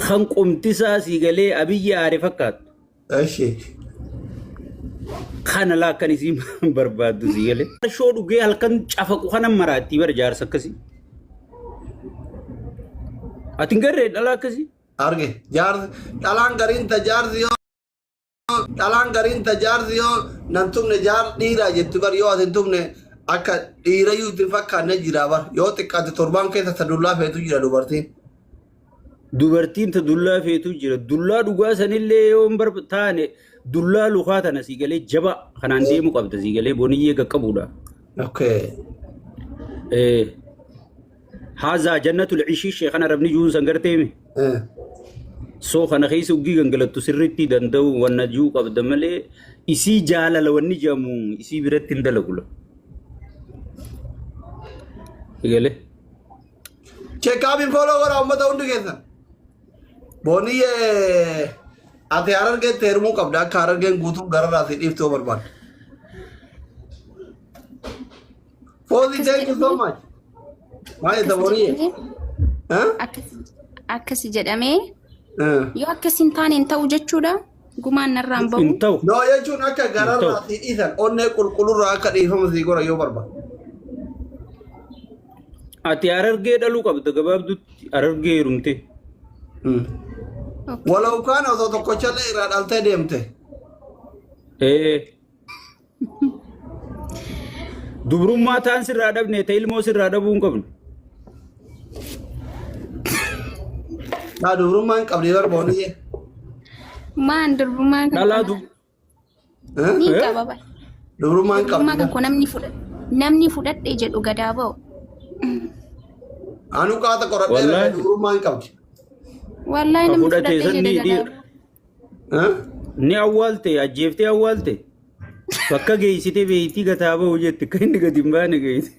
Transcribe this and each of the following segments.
Kan qomtisaa sii galee abiyyi aare fakkaattu. Eshi. Kana laa akkan isiin barbaaddu sii galee. Shoo dhugee halkan cafaqu kana maraattii bara jaarsa akkasii. Ati hin garree dhalaa akkasii? Arge. Jaarsi dhalaan gariin ta jaarsi yoo dhalaan gariin ta jaarsi yoo nan tumne jaar dhiiraa jettu bar yoo ati hin tumne akka dhiirayyuu itti hin fakkaanne jira bar yoo xiqqaate torbaan keessa ta dullaa feetu jira dubartiin. Dubartiin ta dullaa feetu jira. Dullaa dhugaa sanillee yoo hin barba taane dullaa lukaa tana sii galee jaba kanaan deemu qabda sii galee boniyyee qaqqabuudha. Okay. Eh, Haazaa jannatul ishiishee kana rabni juun san garteemi. Eh. Soo kana keessa uggii gangalattu sirriitti danda'u wanna juu qabda malee isii jaalala wanni jedhamu isii biratti hin dalagula. Galee. Cheekaabiin fooloo godhaa uummata hundi keessan. Booniyyee ati harargeetti heerumuu qabda akka harargeen guutuun gararraa si dhiiftuu barbaadde. Foozii Akkas thank you so jedhamee much. Maal jetta akkas Booniyyee? jedhamee Eh? akkas akkas jedhamee Eh. yoo akkas hin taane hin ta'u jechuudha. Gumaan narraa hin Hin bahu. ta'u. No jechuun akka Hin ta'u. gararraa si dhiisan onnee qulqullurraa akka dhiifama si godhan yoo barbaadde. Ati harargee dhaluu qabda gabaabdutti harargee heerumte. Okay. Walau kaan osoo tokkochallee irraa dhaltee deemte. Ee. Dubrummaa taan sirraa dhabne ta ilmoo sirraa dhabuu hin qabnu. Haa dubrummaa hin qabdi bar booniyyee. Maan durbummaa kan Dhalaa koo du Eh? ni Eh? qaba bara. Dubrummaa hin Durbummaa qabdi. kan koo namni fudhadhe namni fudhadhe jedhu gadaa ba'u. Anu qaata qoradheera Wallaahi. dubrummaa hin qabdi. Wallaahi Ka namni fudhate fudhadhe san jedhe ni gadaa ni ba'u. Eh? ni awwaalte ajjeeftee awwaalte bakka geessitee beeytii gataa ba'u jette akka inni gadi hin baane geessite.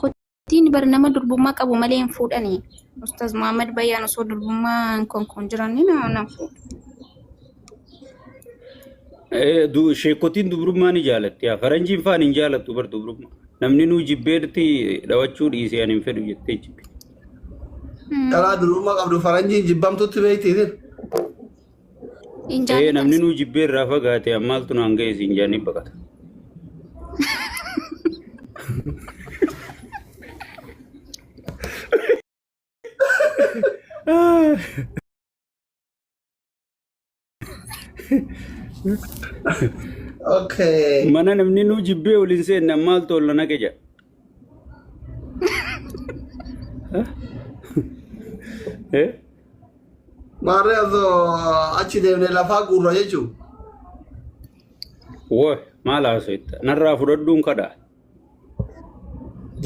Kottiin bar nama durbummaa qabu malee hin fuudhani. Ustaaz Muhammad Bayyaan osoo durbummaa kun kun jiran nama nan fuudhu. Eh, Sheekotiin dubrummaa ni jaalatti. Yaa faranjiin faan hin jaalattu bar dubrummaa. Namni nuu jibbeerti dhawachuu dhiisee ani hin fedhu jettee jibbe. Dhalaa dubrummaa qabdu faranjiin jibbamtutti beekti isin. Hin Ee jaallatan namni nuu jibbee irraa fagaate maaltu naan ga'e siin jaanii baqata. Okay. Mana namni nuu jibbee ol hin seenne maaltu ol na naqe jedha. Eh? Maarree osoo achi deemnee lafaa guurra jechuun. Woi maal haasofta? Narraa fudhadhuun kadha.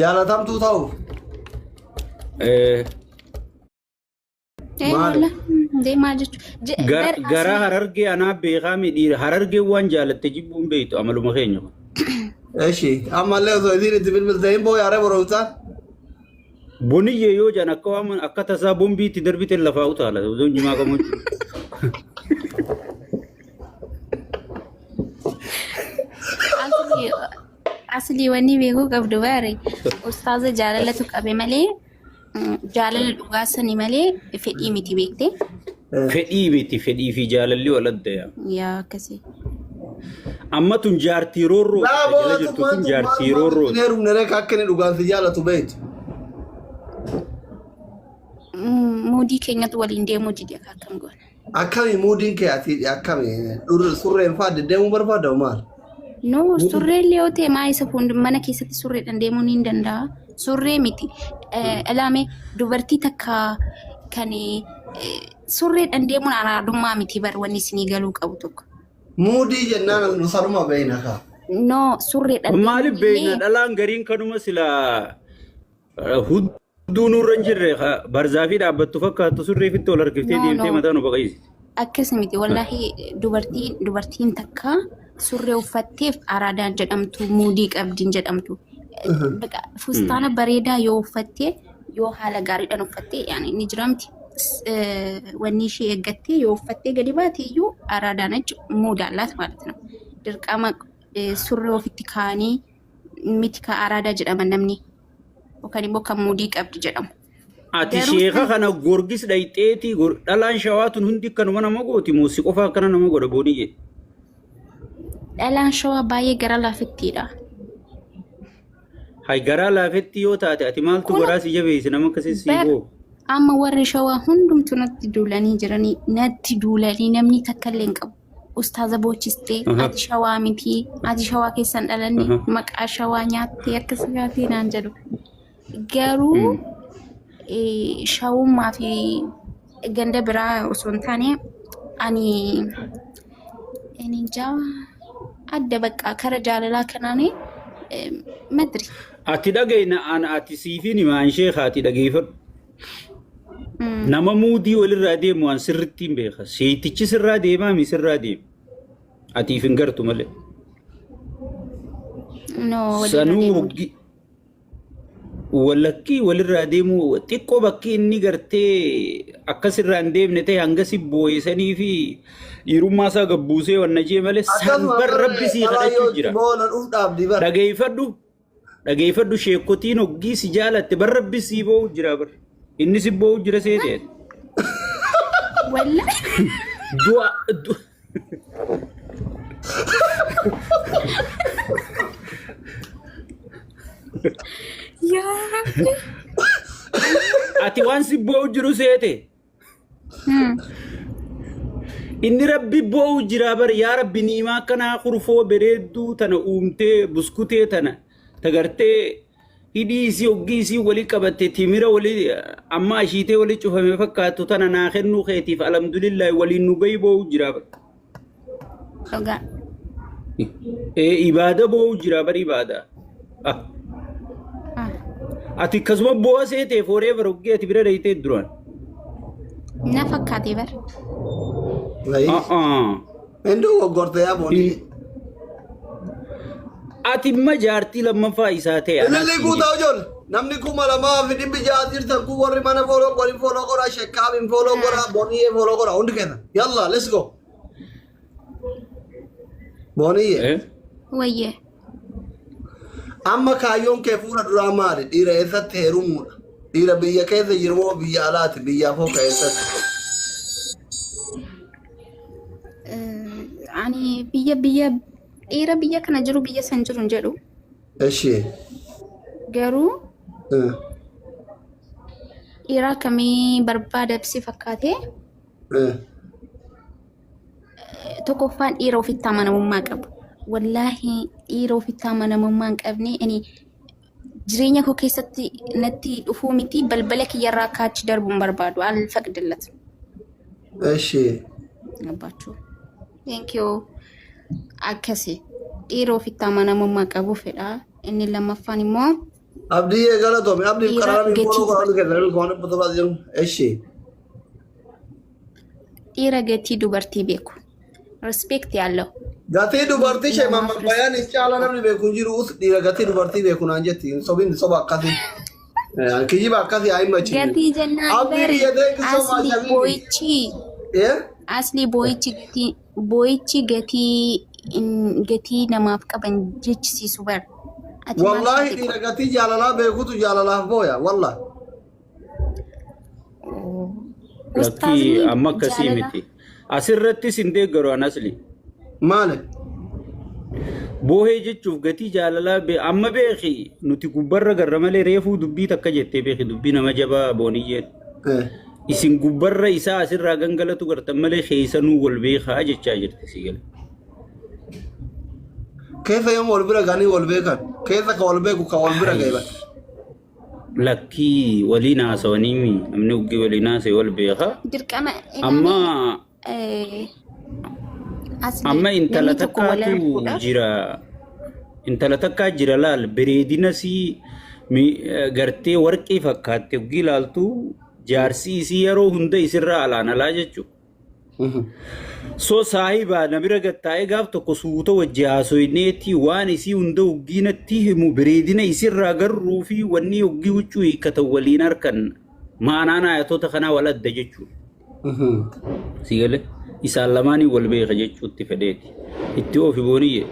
Jaalatamtuu ta'uuf. Eh, Eh, Maali? wala. Deemaa jechuudha. Garaa harargee anaa beekaa miidhiira. Harargee waan jaalatte jibbuun beektu amaluma keenya kun. Eshi ammallee osoo isiin itti bilbilte hin booyaare boromsaan. Boniyyee yoo jedhan akka waan akka tasaa bombii itti darbite lafaa utaala. Osoo jimaa qabu. Asli asli wanni beekuu qabdu baare ustaaza jaalalatu qabe malee jaalala dhugaa sani malee fedhii miti beekte. Fedhii miti fedhii fi jaalalli wal adda yaa. Yaa akkasii. Amma tun jaartii roorroo Laa jala boo jirtu tun atu jaartii roorroo. hin heerumne ree akka inni dhugaan si jaalatu beektu. Muudii keenyatu waliin deemuu dide akka akkam goona. Akkami muudiin kee ati akkami surreen fa'aa deddeemuu barbaada maal? No, surree illee yoo ta'e maa isa fuuldura mana keessatti surreedhaan deemuun hin danda'a. Surree miti. Ilaame dubartii takka kan surreedhaan deemuun araadummaa miti bar wanni isinii galuu qabu tokko. Muudii jennaan nu sanuma beekna kaa. No, surreedhaan Maaliif deemuun beekna illee dhalaan gariin kanuma silaa hudduu nurra hin jirre barzaafii dhaabbattu fakkaattu surree fitti ol harkiftee No, deemtee no. mataa nu baqaysiti. Akkas miti wallaahi dubartiin takka surree uffatteef araadaan jedhamtu muudii qabdiin jedhamtu. Baqa fustaana bareedaa yoo uffatte yoo haala gaariidhaan uffatte yaani ni jiramti. Wanni ishee eeggattee yoo uffattee gadi baate iyyuu araadaa ነች mood አላት ማለት ነው። Dirqama surree ofitti kaa'anii miti ka araadaa jedhama namni yookaan immoo kan muudii qabdi jedhamu. Ati Garuu sheeka kana Gorgis dhayxeetii dhalaan shawaa tun hundi akkanuma nama gooti moo si qofa akkana nama godha booniyye? Dhalaan shawaa baay'ee gara laafettiidha. Hay garaa laafetti yoo taate ati maaltu Kun garaa si jabeesse nama akkasii sii bar boo? Amma warri shawaa hundumtu natti duulanii jiranii, natti duulanii namni takka illee hin qabu. Ustaaza boochistee, ati shawaa miti, ati shawaa keessan dhalanne, maqaa shawaa nyaattee akkas nyaatee naan jedhu. Garuu shawummaa fi ganda biraa osoo hin taane ani inni adda bakka kara jaalalaa kanaan madri. Ati dhagayna an ati siifiin hima an sheeka ati dhageeffadhu. Nama muudii walirraa deemu an sirriitti hin beeka. Seetichi sirraa deemaa mi sirraa deema. Atiif hin gartu malee. No, walirra Sanuu deemu. hoggi walakkii walirraa deemuu xiqqoo bakki inni gartee akkasirraa hin deemne ta'e hanga si boo'isanii fi dhiirummaa isaa gabbuusee wanna jee malee Akkasuma san bar rabbi sii dhalaa kadhachuu yoo jira. boonan uf dhaabdi bar. Dhageeffadhu dhageeffadhu, sheekotiin hoggii si jaalatte bar rabbi sii boo'u jira bar. Inni si boo'u jira seetee. Wallahi. Du'a Yaa Rabbi. Ati waan si boo'u jiru seete. Inni rabbi boo'u jira bar. Yaa rabbi, niimaa akkanaa kurfoo bareedduu tana uumtee, buskutee tana tagartee hidhii isii hoggii isii walii qabatte timira walii amma ashiitee walii cufame fakkaattu tana naa kennuu keetiif alhamdulillahi waliin nu gahi boo'u jira bar. Dhugaa. Ee, ibaada boo'u jira bar, ibaada. Ah, ati akkasuma boo'a seetee forever hoggii ati bira dayitee duraan. Na fakkaate bar. Ah ah. Hinduu goggorte yaa boonii. Ati imma jaartii lammaffaa isaa ta'e anaas Ililli siin guutaa jedhe. ijoollee. Namni 2600 jirtan kun warri mana follow godhin follow godhaa, sheekkaabin follow godhaa, booniyyee follow godhaa hundi keessan. Yalla, let's go. Booniyyee. Eh? Wayyee. Amma kaayyoon kee fuula duraa maali? Dhiira eessatti heerumuudha? Dhiira biyya keessa jiru moo biyya alaati? Biyya afoo ka eessatti? Ani biyya dhiira biyya kana jiru biyya san jiru hin jedhu. Eshi. Garuu dhiira akkamii barbaada si fakkaate? Tokkoffaan dhiira ofitti amanamummaa qabu. Wallaahi, dhiira ofitti amanamummaa hin qabne ani jireenya koo keessatti natti dhufuu miti, balbala kiyyarraa akka achi darbu hin barbaadu. Alfaqdillat. Eshi. Gabbachuu. Thank you. Akkasi. Dhiira ofitti amanamummaa qabu fedha. Inni lammaffaan immoo Abdiyyee galatoomi. Abdiif dhiira karaa gatii follow godhaa hundi keessan. Namni 1700 jiru. Eshi. Dhiira gatii dubartii beeku. Respect ያለው Gatii dubartii ishee namaaf mammabayaan hin caala namni beeku hin jiru. Us dhiira gatii dubartii beeku naan jetti. Hin sobin, soba akkasii. Kijiba akkasii haa himachiin. Gatii jennaan Abdii bari biyya, thank you so much asli habibi. boo'ichi Eh? asli boo'ichi gatii boo'ichi gatii gatii namaaf qaban jechisiisu bar. Ati maal Wallaahi taate dhiira qofa? gatii jaalalaa beekutu jaalalaaf booya. Wallaahi. Lakkii Ustaazni amma akkasii jaalala miti. Asirrattis hin deeggaru an asli. Maali? Boohee jechuuf gatii jaalalaa amma beeki, nuti gubbarra garra malee reefuu dubbii takka jettee beeki, dubbii nama jabaa booniyyeen. Isin gubbarra isaa asirraa gangalatu gartan malee keessanuu wal beekaa jechaa jirti si gala. Keessa yoom wal bira ganii wal beekan? Keessa ka wal beeku ka wal bira Hay. ga'e. Lakkii, waliin haasawanii namni uggii waliin haasa'e wal beekaa. Dirqama Amma ilaali asli amma intala namni tokko wal takkaatu arguudhaaf jira. Intala takkaa jira, laal, bareedina sii gartee warqii fakkaatte uggii ilaaltu jaarsi isii yeroo hunda isirraa alaan alaa jechuudha. So saahibaa na bira gattaa'ee gaaf tokko suuta wajji haasoyneeti waan isii hunda uggiinatti himu, bareedina isirraa garruu fi wanni uggii huccuu hiikkatan waliin harkan. Maanaan ayatoota kanaa wal adda jechuudha. Si galee isaan lamaanii wal beeka jechuutti fedheeti. Itti oofi booniyye.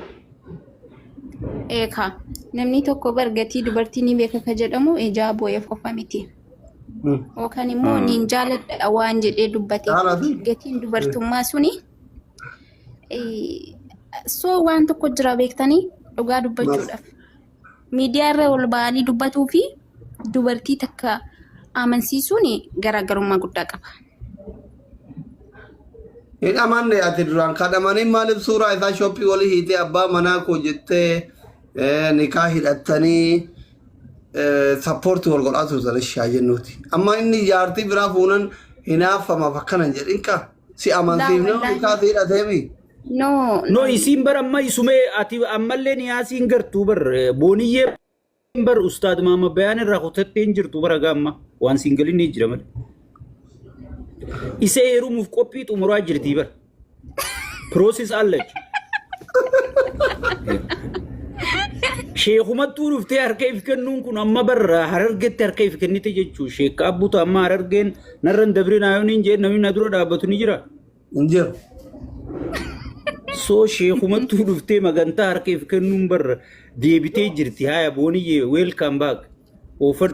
Eekaa namni tokko bar gatii dubartii ni beeka ka jedhamu ijaa boo'eef qofa miti. Yookaan immoo niin jaaladha waan jedhee dubbate. Jaalatu. Gatiin dubartummaa suni soo waan tokko jira beektanii dhugaa dubbachuudhaaf. Miidiyaa irra ol ba'anii dubbatuu fi dubartii takka amansiisuun garaagarummaa guddaa qaba. Hin amanne ati duraan kadhamanii maaliif suuraa isaa shoppii walii hiitee abbaa manaa koo jettee nikaa hidhattanii sappoortii wal godhaa turtan ishee haa jennuuti. Amma inni jaartii biraa fuunan hinaaffamaaf akkana hin jedhin kaa si amansiifne Laa, wallaahi. nikaa si hidhateemi. No, No isiin bar amma isumee ati ammallee niyaasiin gartuu bar booniyyee bar ustaad Maamma Bayaan irraa kutattee hin jirtu bara gaamma waan siin galin ni jira malee. Isa heerumuuf qophii xumuraa jirti bar. Process allach. Sheekumattuu dhuftee harka if kennuun kun amma barra harargetti harka if kennite jechuu sheekka abbuuta amma harargeen narra hin dabrin ayoon hin jeen namni na dura dhaabbatu ni jira. Hin jiru. Soo sheekumattuu dhuftee magantaa harka if kennuun barra deebitee jirti haya booniyyee welcome back. Offer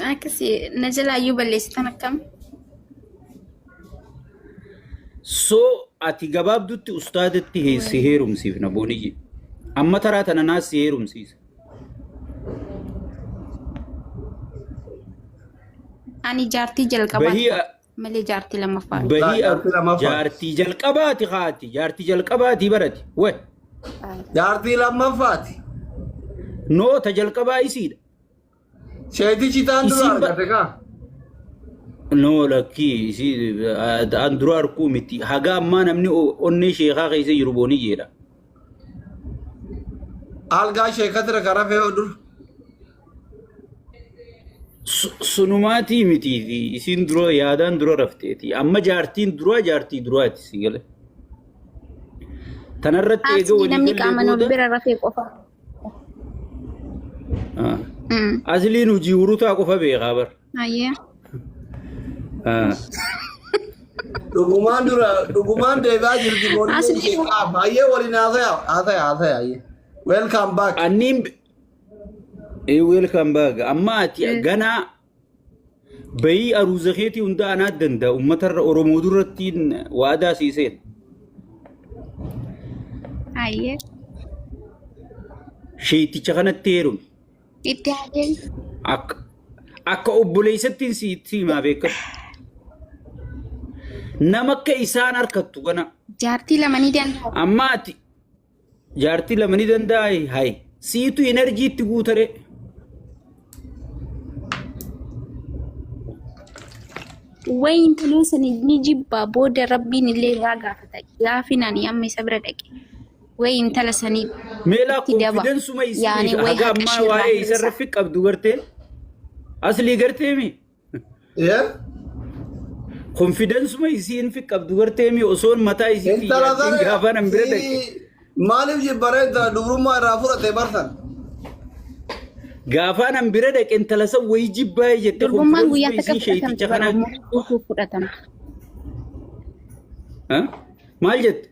Akkasii na jalaayyuu balleessitan akkam? Soo ati gabaabdutti ustaadatti si heerumsiifna booniyye. Amma taraa tana naas si heerumsiisa. Ani jaartii jalqabaati Bahii malee jaartii lammaffaa miti. bahii Jaartii lammaffaa. jaartii jalqabaati haati jaartii jalqabaati barati. Way Jaartii lammaffaati. noota jalqabaa isiidha. Sheetichi taan dura Isiin ba- argate kaa. No lakkii isii an dura arguu miti. Haga ammaa namni onnee sheekaa keessa jiru booniyyeedha. Algaa sheekatira kan rafee dur. Sunumaatii miti isiin dura yaadaan dura rafteeti. Amma jaartiin duraa jaartii duraati si gale. Tanarratti eega Asli walii namni gallee qaamaan ol booda bira rafee qofa. Ah. Asliin hojii hurutaa qofa beekaa bar. Ayyee. Ah. Dhugumaan dura dhugumaan deebi'aa jirti booniyeen Asli sheekaa. Baay'ee waliin haasaya haasaya haasaya. hayyee. Welcome back. Anniin welcome back. Amma ati ganaa bayii aruuza keetii hunda anaa danda'a uummatarra Oromoo durattiin waadaa siiseen. Ayyee. Sheeyticha kanatti heerumi. Itti adeemu. Akka akka obboleessattiin sitti himaa beekatu. Nama akka isaan harkattu kana Jaartii lama ni danda'a. amma ati jaartii lama ni danda'a hayi siitu enerjii itti guutare. Wayi intaloo sana ni jibbaa booda rabbiin illee irraa gaafata. Gaafin ani amma isa bira dhaqe. Wayi intala sanii Meelaa itti daba. konfidensuma isii Yaani wayi haga haqa ammaa ishee irraa waa'ee hir'isa. isarra fi qabdu gartee aslii gartee mi Yeah? konfidensuma isiin fi qabdu gartee mi osoon mataa isiitti Intala yaaddiin sana gaafa nan bira dhaqe. si maaliif jibbaree intala dubrummaa irraa fudhate barsan? Gaafa nan bira dhaqe intala san wayii jibbaa'ee jette Durbummaan guyyaa konfidensuma takka isiin sheeyticha fudhatamtu kana. bara umurii guutuu fudhatama. Ha? Maal jette?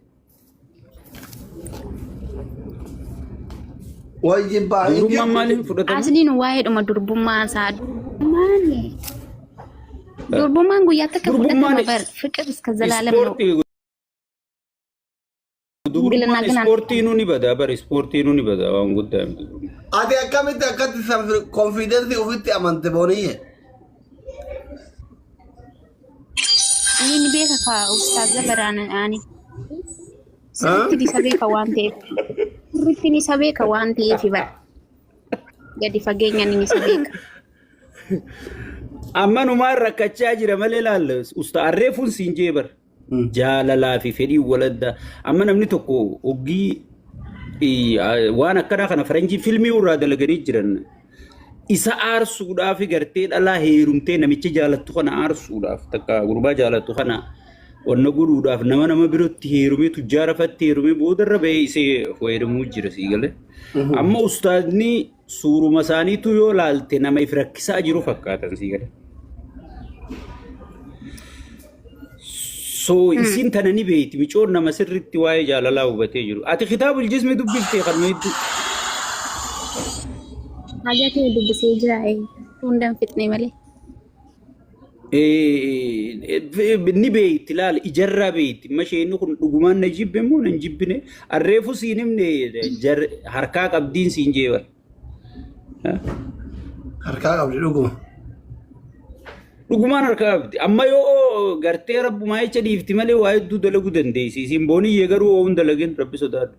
Way jibbaa hin Dubrummaan jiru. maaliif fudhatama? Asliin waa'eedhuma durbummaa isaa durbummaan durbummaan guyyaa takka Durbummaan fudhatama bar fiqir iska zalaalam ነው. ispoortii dubrummaan Gilna gina. ispoortiinuu ni bada bar ispoortiinuu ni bada waan guddaa miti. Ati akkamitti akkatti konfiidensii ofitti amante booniyye? Inni ni beeka kaa ustaaza baraan ani sirriitti isa beeka waan ta'eef sirriitti isa beeka waan ta'eef bara gadi fageenyaan inni isa beeka. Amma numaan rakkachaa jira malee laalla usta arreefuun siin jee bar. Jaalalaa fi fedhii waladda. Amma namni tokko oggii waan akkanaa kana faranjii filmii irraa dalaganii jiran. Isa aarsuudhaaf gartee dhalaa heerumtee namicha jaalattu kana aarsuudhaaf takka gurbaa jaalattu kana Wanna godhuudhaaf nama nama biratti heerumee tujjaara fatti heerumee boodarra bahee isee fayyadamuu jira sii galee. Amma ustaazni suuruma isaaniitu yoo laalte nama if rakkisaa jiru fakkaatan sii galee. So isiin tana ni beeyti micoon nama sirriitti waa'ee jaalalaa hubatee jiru. Ati kitaabul jismi dubbiftee kan hedduu. Haga ta'e dubbisee jira. Hundaan fixne malee. Ni beeyti laal ijarraa beeyti. Amma isheen kun dhugumaan na jibbe moo na hin jibbine? Arreefu siin himne harkaa qabdiin siin jee bara. Harkaa qabdi dhuguma. Dhugumaan harkaa qabdi. Amma yoo gartee rabbumaa jecha dhiifti malee waa hedduu dalaguu dandeessi. Isiin booniyyee garuu oo hin dalagin rabbi sodaadhu.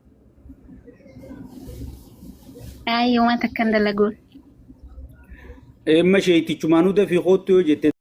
Ayi waan takka hin dalaguun. Amma sheeytichumaanuu dafii koottu yoo jette.